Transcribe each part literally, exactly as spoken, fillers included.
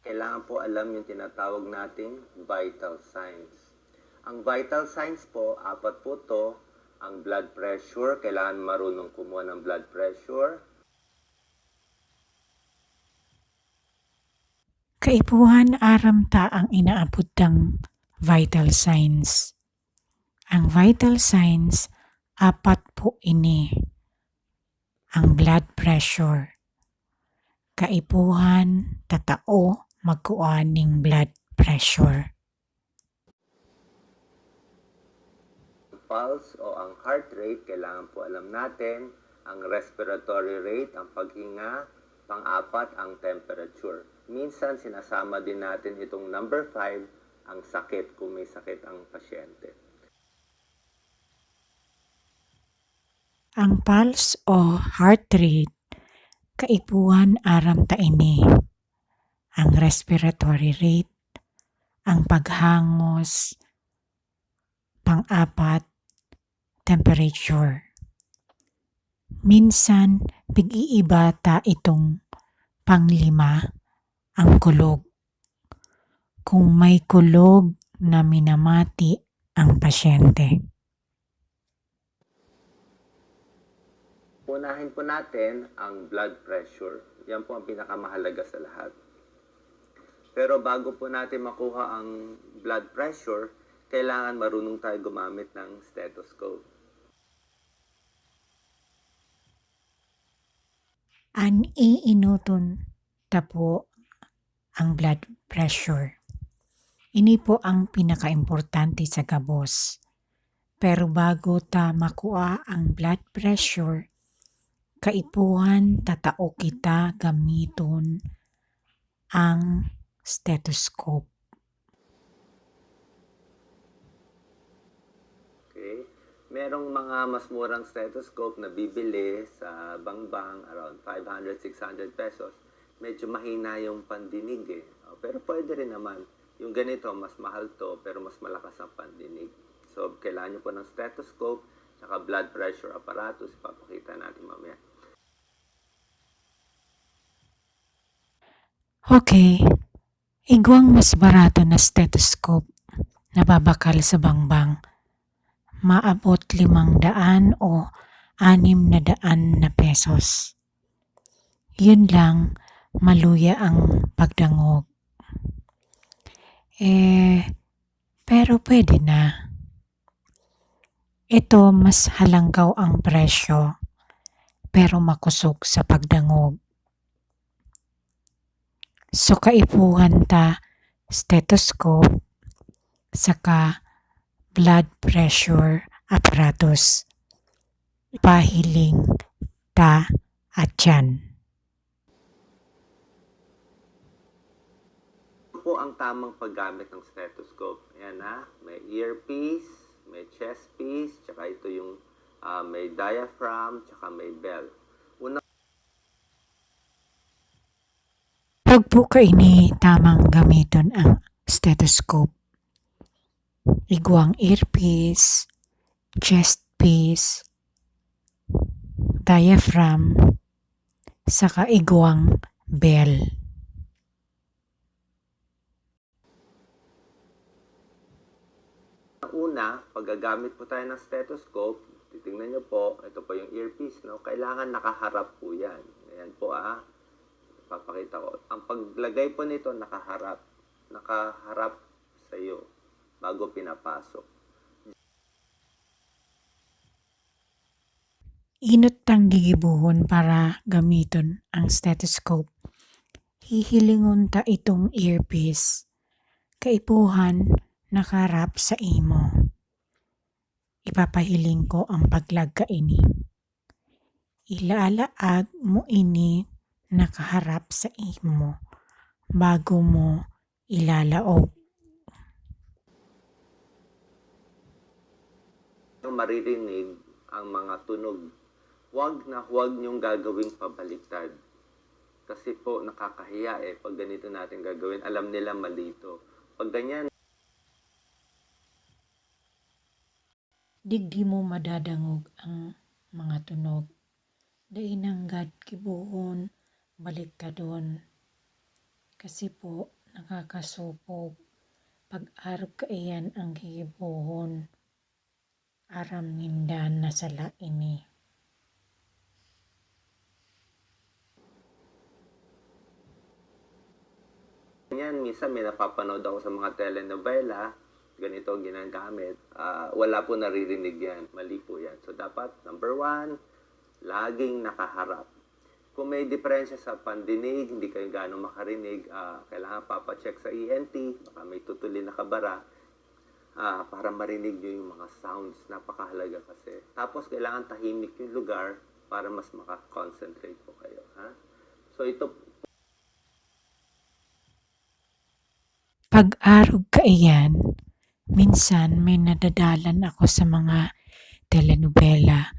Kailangan po alam yung tinatawag nating vital signs. Ang vital signs po, apat po to. Ang blood pressure, kailangan marunong kumuha ng blood pressure. Kaipuhan, aram ta ang inaapod tang vital signs. Ang vital signs, apat po ini. Ang blood pressure. Kaipuhan, tatao, magkua ning blood pressure. Pulse o ang heart rate, kailangan po alam natin. Ang respiratory rate, ang paghinga, pang-apat, ang temperature. Minsan, sinasama din natin itong number five, ang sakit, kung may sakit ang pasyente. Ang pulse o heart rate, kaipuhan, aram ta ini. Ang respiratory rate, ang paghangos, pang-apat, temperature. Minsan, pig-iiba ta itong panglima, ang kulog. Kung may kulog na minamati ang pasyente. Unahin po natin ang blood pressure. Yan po ang pinakamahalaga sa lahat. Pero bago po natin makuha ang blood pressure, kailangan marunong tayo gumamit ng stethoscope. An iinoton ta po ang blood pressure. Ini po ang pinakaimportante sa gabos. Pero bago ta makua ang blood pressure, kaipuhan tatao kita gamiton ang stethoscope. Okay. Merong mga mas murang stethoscope na bibili sa bangbang, around five hundred, six hundred pesos. Medyo mahina yung pandinig eh. Oh, pero pwede rin naman. Yung ganito, mas mahal to, pero mas malakas ang pandinig. So, kailangan nyo po ng stethoscope, tsaka blood pressure apparatus, papakita natin mamaya. Okay. Igwang mas barato na stethoscope na babakal sa bangbang. Maabot limang daan o anim na daan na pesos. Yun lang, maluya ang pagdangog. Eh, pero pwede na. Ito, mas halangkaw ang presyo, pero makosog sa pagdangog. So, kaipuhan ta stethoscope saka blood pressure apparatus. Pahiling ta atyan. Ano po ang tamang paggamit ng stethoscope? Ayan na, may earpiece, may chest piece, tsaka ito yung ah, may diaphragm, tsaka may bell. Pag po kaini tamang gamiton ang stethoscope, igwang earpiece, chest piece, diaphragm, saka igwang bell. Una, pag gagamit po tayo ng stethoscope, titingnan nyo po, ito po yung earpiece, no? Kailangan nakaharap po yan. Ayan po, ah. Papakita ko. Ang paglagay po nito, nakaharap. Nakaharap sa'yo bago pinapasok. Inot tang gigibohon para gamiton ang stethoscope. Hihilingon ta itong earpiece. Kaipuhan, nakaharap sa imo. Ipapahiling ko ang paglag kaini. Ilalaag mo ini nakaharap sa imo bago mo ilalaog. Maririnig ang mga tunog. Huwag na huwag niyong gagawing pabaliktad. Kasi po, nakakahiya eh. Pag ganito natin gagawin, alam nila mali ito. Pag ganyan, digdi mo madadangog ang mga tunog. Dai nanggad gibohon baliktadon. Kasi po, Nakakasopog. Pag-arog kaiyan ang gigibohon, aram ninda na sala ini. Yan, minsan may napapanood ako sa mga telenovela, ganito ang ginagamit. Ah, wala po naririnig yan. Mali po yan. So, dapat, number one, laging nakaharap. Kung may diferensya sa pandinig, hindi kayo gaano makarinig, ah, kailangan papacheck sa E N T, baka may tutuli na kabara, ah, para marinig nyo yung mga sounds. Napakahalaga kasi. Tapos, kailangan tahimik yung lugar para mas makakonsentrate po kayo, ha? So, ito Pag-arog kaiyan, minsan may nadadalan ako sa mga telenovela.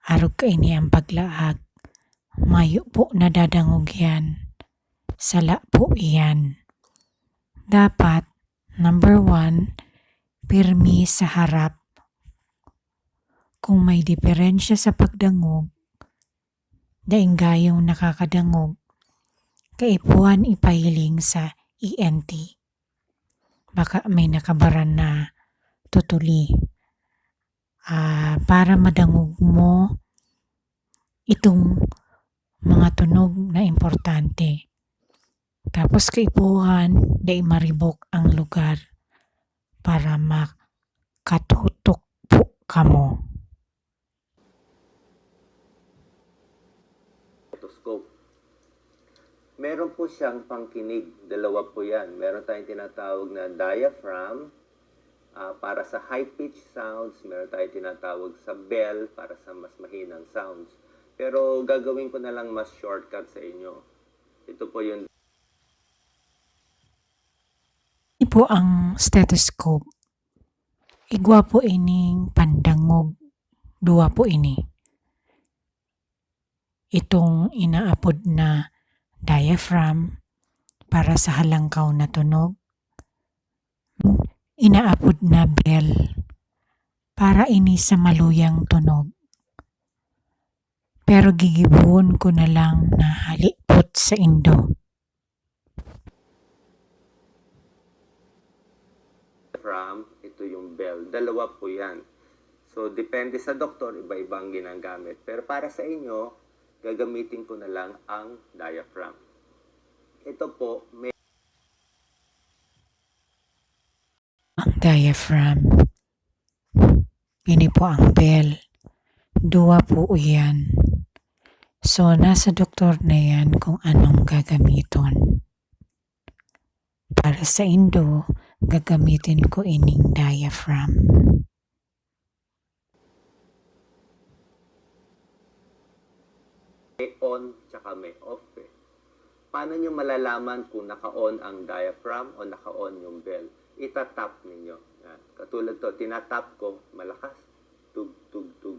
Arog kaini ang paglaag. Mayo po nadadangog yan. Sala po iyan. Dapat, number one, pirmi sa harap. Kung may diferensya sa pagdangog, daing gayong nakakadangog, kaipuhan ipahiling sa E N T. Baka may nakabaran na tutuli. Ah, para madangog mo itong mga tunog na importante. Tapos kaipuhan, dai maribok ang lugar para makatutok po kamo. Stethoscope. Meron po siyang pangkinig. Dalawa po yan. Meron tayong tinatawag na diaphragm, ah, para sa high-pitch sounds. Meron tayong tinatawag sa bell para sa mas mahinang sounds. Pero gagawin ko na lang mas shortcut sa inyo. Ito po yung Ini po ang stethoscope. Igwa po ining pandangog. Duwa po ini. Itong inaapod na diaphragm para sa halangkaw na tunog. Inaapod na bell para ini sa maluyang tunog. Pero gigibohon ko na lang na halipot sa indo. Diaphragm, ito yung bell. Dalawa po yan. So, depende sa doktor, iba-iba ang ginagamit. Pero para sa inyo, gagamitin ko na lang ang diaphragm. Ito po, may Ang diaphragm. Ini po ang bell. Duwa po iyan. So, nasa doktor na yan kung anong gagamiton. Para sa indo, gagamitin ko ining diaphragm. May on tsaka may off eh. Paano nyo malalaman kung naka-on ang diaphragm o naka-on yung bell? Itatap ninyo. Yan. Katulad to, tinatap ko, malakas. Tug, tug, tug.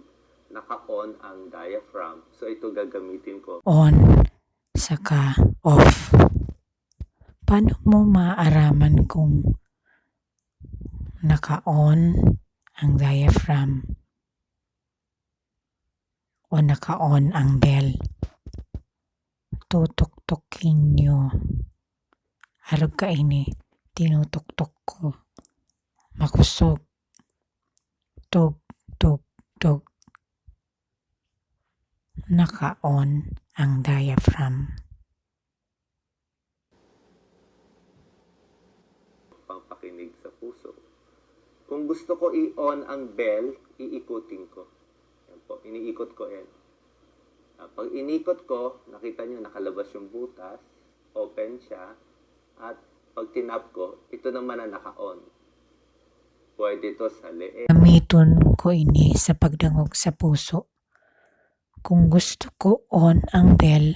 Naka-on ang diaphragm. So, ito gagamitin ko. On, saka off. Paano mo maaaraman kung naka-on ang diaphragm o naka-on ang bell? Tutuktukin nyo. Arog kaini, tinutuktok ko. Makosog. Tug, tug, tug. Naka-on ang diaphragm. Pampakinig sa puso. Kung gusto ko i-on ang bell, iikutin ko. Yan po, iniikot ko yan. Ah, pag inikot ko, nakita nyo nakalabas yung butas, open siya, at pag tinap ko, ito naman ang naka-on. Pwede to sa leeg. Gamiton ko ini sa pagdangog sa puso. Kung gusto ko on ang bell,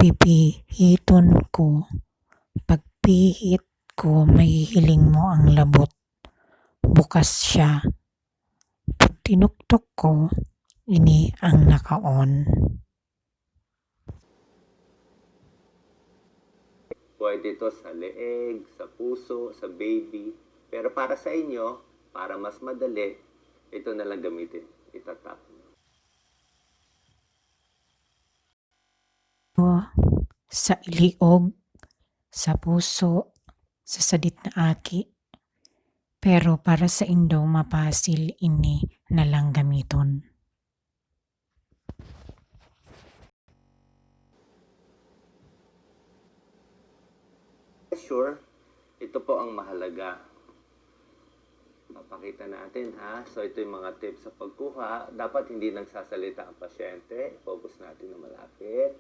pipihiton ko. Pagpihit ko, mahihiling mo ang labot. Bukas siya. Pag tinuktok ko, ini ang naka-on. Pwede to sa leeg, sa puso, sa baby. Pero para sa inyo, para mas madali, ito na lang gamitin. Itatap nyo. O, sa iliog, sa puso, sa sadit na aki, pero para saindo mapasil ini na lang gamiton. Sure, ito po ang mahalaga. Papakita natin, ha. So, ito yung mga tips sa pagkuha. Dapat hindi nagsasalita ang pasyente. Focus natin na malapit.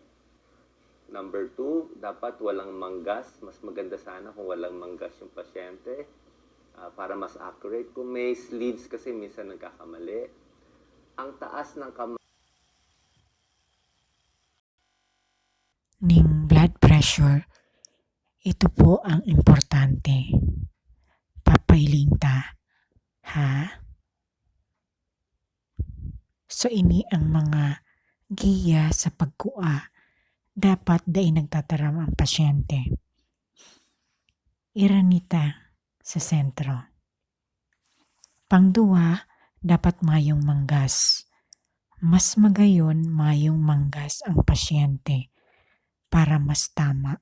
Number two, dapat walang manggas. Mas maganda sana kung walang manggas yung pasyente, ah, para mas accurate. Kung may sleeves kasi minsan nagkakamali. Ang taas ng kamay. Ning blood pressure, ito po ang importante. Papailing ta, ha? So, ini ang mga giya sa pagkua. Dapat dai nagtataram ang pasyente. Irani ta sa sentro. Pangduwa, dapat mayong manggas. Mas magayon mayong manggas ang pasyente para mas tama.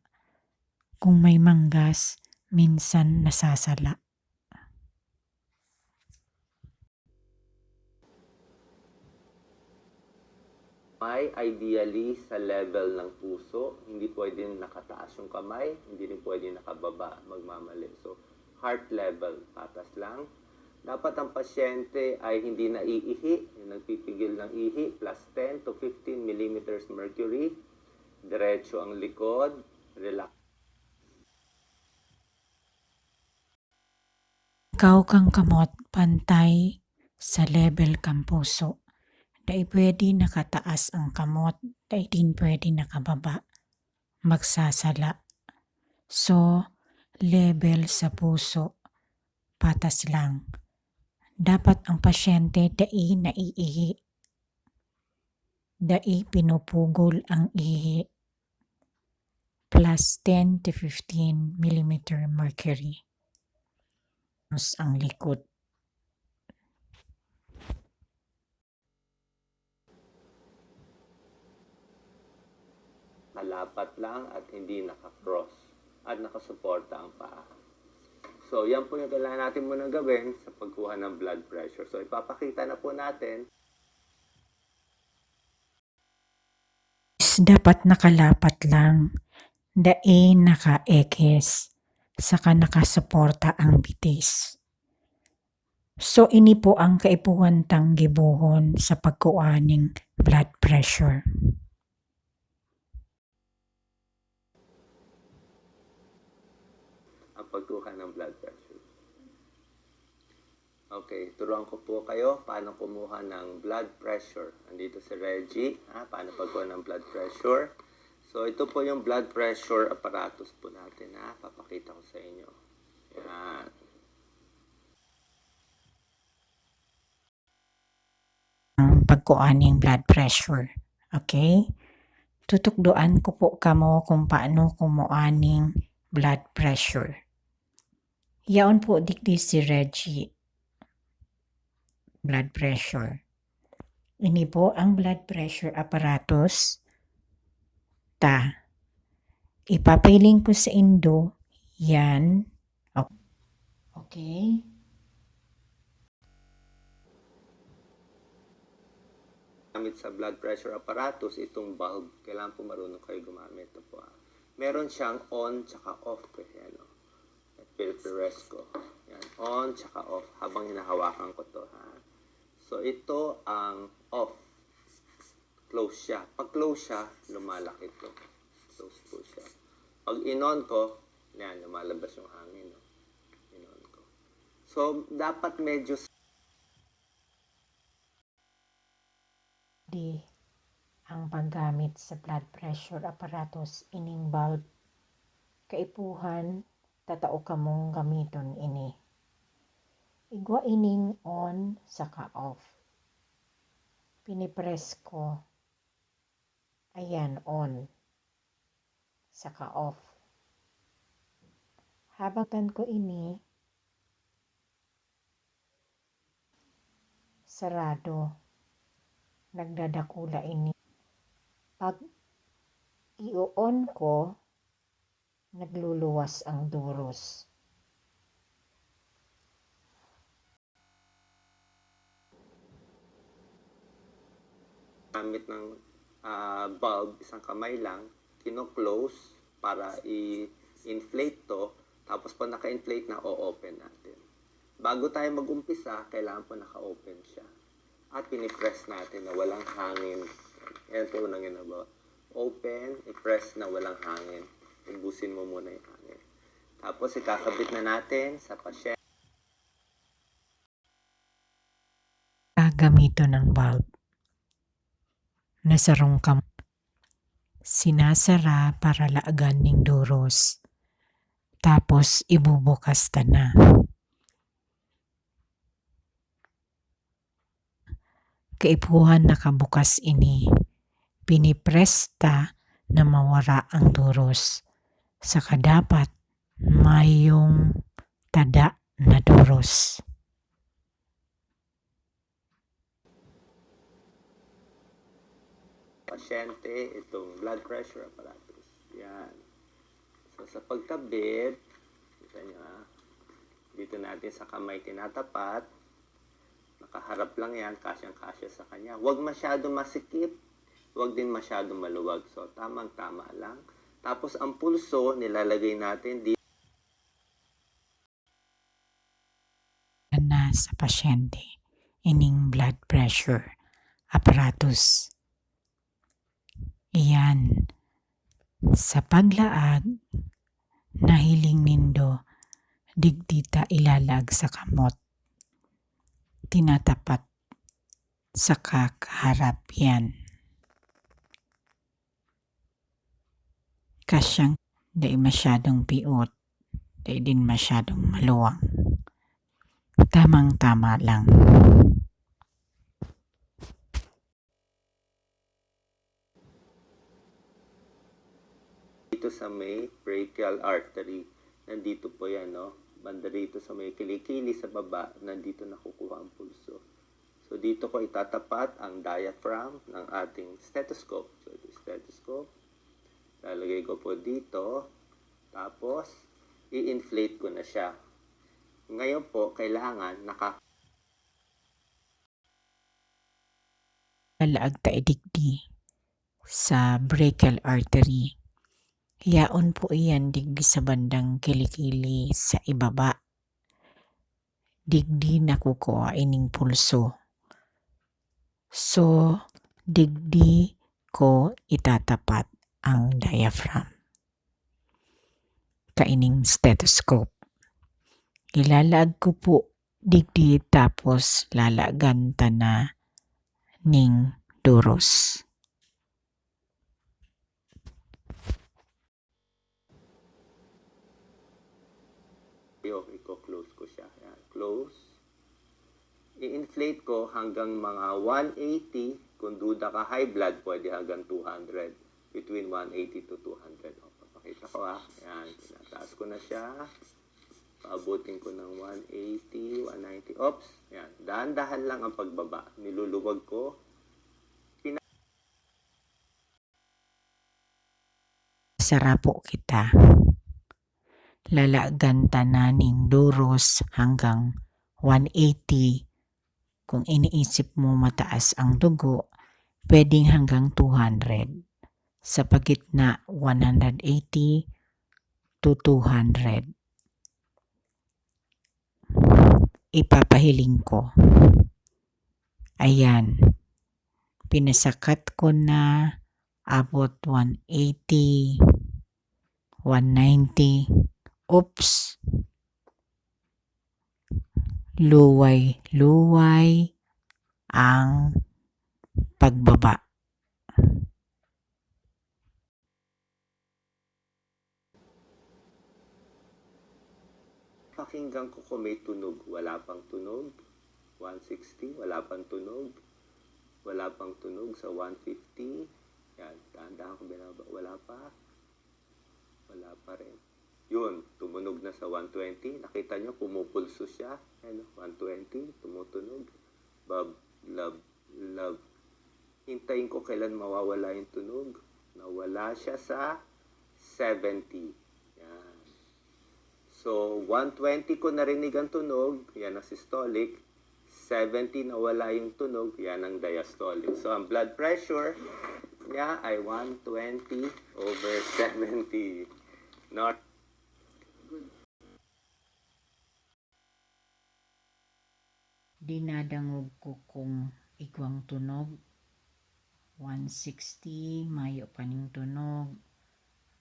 Kung may manggas, minsan nasasala. May ideally sa level ng puso, hindi pwedeng nakataas yung kamay, hindi rin pwedeng nakababa, magmamali. So, heart level, patas lang. Dapat ang pasyente ay hindi naiihi, yung nagpipigil ng ihi, plus ten to fifteen millimeters mercury. Diretso ang likod, relax. Ikaw kang kamot pantay sa level kan puso. Dai pwede nakataas ang kamot, dai din pwede nakababa. Magsasala. So, level sa puso, patas lang. Dapat ang pasyente dai naiihi. Dai pinupugol ang ihi. Plus ten to fifteen millimeter mercury. Mas ang likod. Malapat lang at hindi naka-cross at nakasuporta ang paa. So, yan po yung kailangan natin munang gawin sa pagkuha ng blood pressure. So, ipapakita na po natin. Dapat nakalapat lang, dai naka-ekis, saka nakasuporta ang bitis. So, ini po ang kaipuhan tang gibohon sa pagkua ning blood pressure. Ang pagkuha ng blood pressure. Okay, turuan ko po kayo paano kumuha ng blood pressure. Andito si Reggie, ha, paano pagkuha ng blood pressure. So, ito po yung blood pressure apparatus po natin, ha. Papakita ko sa inyo. Yan. Ang pagkuha ning blood pressure. Okay? Tutukdoan ko po kamo kung paano kumuha ning blood pressure. Yaon po digdi si Reggie. Blood pressure. Ini po ang blood pressure apparatus ta. Ipapiling ko sa indo, yan. Ok-, okay. Gamit sa blood pressure apparatus, itong bulb. Kailangan po marunong kayo gumamit. Ito po, ah. Meron siyang on tsaka off. Eh. Yan, oh. Pinipress ko. Yan. On tsaka off. Habang hinahawakan ko to, ha. So, ito ang off. Close siya. Pag close siya, lumalaki to. Close po siya. Pag in-on ko, yan, lumalabas yung hangin. No? In-on ko. So, dapat medyo Di ang paggamit sa blood pressure apparatus ining bulb. Kaipuhan, tatao kamong gamiton ini. Igwa ining on saka off. Pinipress ko. Ayan, on. Saka off. Habang tan ko ini, sarado. Nagdadakula ini. Pag i-on ko, Nagluluwas ang duros. Gamit ng, ah, bulb, isang kamay lang, kino-close para i-inflate 'to, tapos pag naka-inflate na, o-open natin. Bago tayo mag-umpisa, kailangan po naka-open siya. At pini-press natin na walang hangin. Yan po unang ginagawa. Open, i-press na walang hangin. Ubusin mo muna yung hangin. Tapos ikakabit na natin sa pasyente. Gagamiton ng bulb na sarong kam-, sinasara para laagan ning duros. Tapos ibubukas ta na. Kaipuhan nakabukas ini, pinipresta na mawara ang duros. Saka dapat mayong tada na duros. Pasyente, itong blood pressure apparatus. Yan. So, sa pagkabit, kita nyo, ah, dito natin sa kamay tinatapat, nakaharap lang yan, kasyang-kasya sa kanya. Huwag masyado masikip, huwag din masyado maluwag. So, tamang-tama lang. Tapos, ang pulso, nilalagay natin dito. Na sa pasyente, ining blood pressure apparatus. Iyan. Sa paglaag, nahiling nindo, digdi ta ilalaag sa kamot. Tinatapat sa kakaharap yan. Kasyang dai masyadong piot, dai din masyadong maluwang. Tamang-tama lang. Dito sa may brachial artery, nandito po yan, no? Banda rito sa may kilikili sa baba, nandito nakukuha ang pulso. So, dito ko itatapat ang diaphragm ng ating stethoscope. So, ito stethoscope. Lalagay ko po dito. Tapos, i-inflate ko na siya. Ngayon po, kailangan naka- Lalaag ta idigdi sa brachial artery. Yaon po iyan digdi sa bandang kilikili sa ibaba. Digdi nakukua ining pulso. So, digdi ko itatapat ang diaphragm kaining stethoscope. Ilalaag ko po digdi tapos lalagan ta na ning duros. Yo, iko-close ko siya. Yan, close. I-inflate ko hanggang mga one eighty. Kung duda ka, high blood, pwede hanggang two hundred. Between one eighty to two hundred. O, papakita ko, ah. Yan, tinataas ko na siya. Paabutin ko ng one eighty, one ninety. Oops, yan. Dahan-dahan lang ang pagbaba. Niluluwag ko. Sarapo kita. Lalagan ta na ning duros hanggang one eighty. Kung iniisip mo mataas ang dugo, pwedeng hanggang two hundred. Sa pagitna, one hundred eighty to two hundred. Ipapahiling ko. Ayan. Pinasakat ko na, abot one eighty, one ninety. Oops. Luway-luway ang pagbaba. Pakinggan ko kung may tunog. Wala pang tunog. One sixty, wala pang tunog. Wala pang tunog sa one fifty. Yan, dahan-dahan ko binaba. Wala pa. Wala pa rin. Yun, tumunog na sa one twenty. Nakita nyo, pumupulso siya. Ayan, one twenty, tumutunog. Bab, lab, lab. Hintayin ko kailan mawawala yung tunog. Nawala siya sa seventy. So, one twenty ko narinig ang tunog, yan ang systolic. Seventy nawala yung tunog, yan ang diastolic. So, ang blood pressure niya ay one twenty over seventy. Not Dinadangog ko kung igwang tunog. One sixty, mayo pa ning tunog.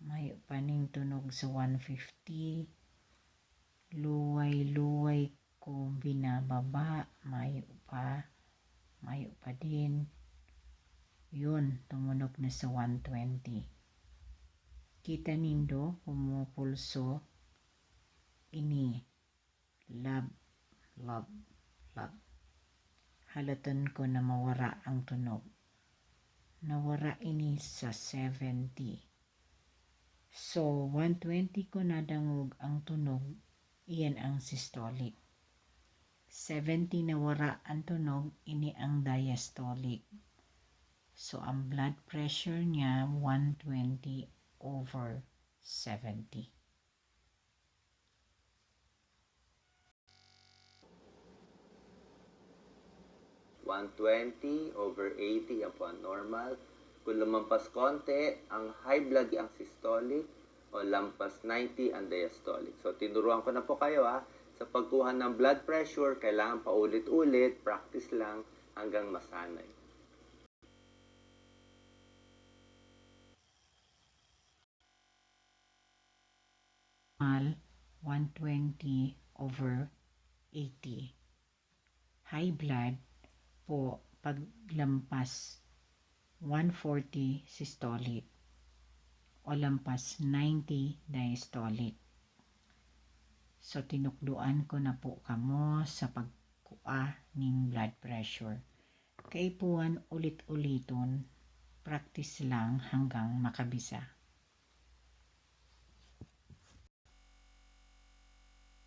Mayo pa ning tunog sa one fifty. Luway-luway ko binababa, mayo pa, mayo pa din. Yun, tumunog na sa one twenty. Kita nindo, pumupulso ini. Lab, lab, lab. Halatan ko na mawara ang tunog. Nawara ini sa seventy. So, one twenty ko nadangog ang tunog, iyan ang systolic. Seventy nawara ang tunog, ini ang diastolic. So, ang blood pressure niya, one twenty over seventy. One twenty over eighty, yan po ang normal. Kung lumampas konti, ang high blood ang systolic, o lampas ninety ang diastolic. So, tinuruan ko na po kayo ha. Sa pagkuha ng blood pressure, kailangan paulit-ulit, practice lang hanggang masanay. Normal, one twenty over eighty. High blood po paglampas one forty systolic o lampas ninety diastolic. So, tinukdoan ko na po kamo sa pagkua ning blood pressure. Kaipuhan ulit-uliton, practice lang hanggang makabisa.